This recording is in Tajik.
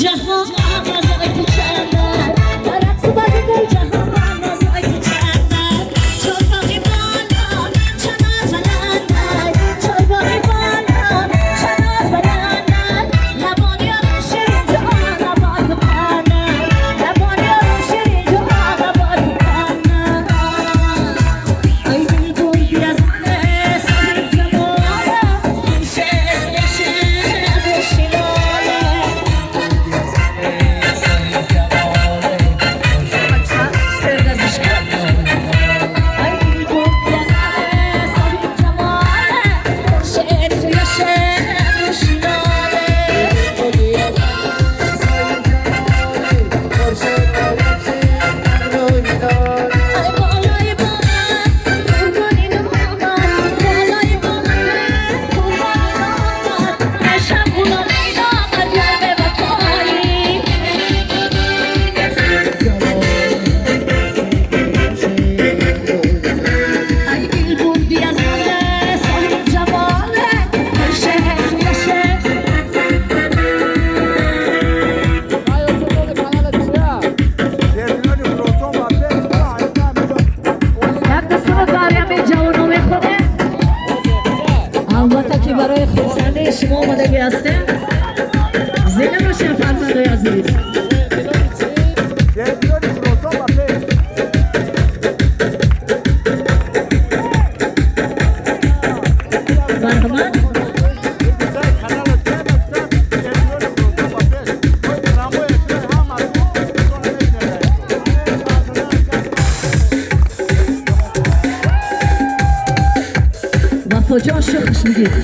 Ҷаҳон аз ту чанда, дар рақс бозӣ гул ҷаҳон аз ту чанда, чорбоғи боло чанор баланд, чорбоғи боло чанор баланд, лабони ёру ширин ҷон обод қанд, лабони ёру ширин ҷон обод қанд. Ай дил бурди аз соҳиб ҷамола, шер шер шилола. Ай дил бурди аз соҳиб ҷамола, шер шер шилола. Ай болои боло қурбони номат, болои боло қурбони номат, нашам гула Лайло аз ёр бевафоӣ. Ай дил бурди аз соҳиб ҷамола, шер шер. Як дастура барями ҷавоно мехонем. Албатта, ки барои хурсандии шумо омадагӣ ҳастем. Зинда бошем, фарзандои азиз. Марҳамат. Вафоҷон, шӯхиш мегид.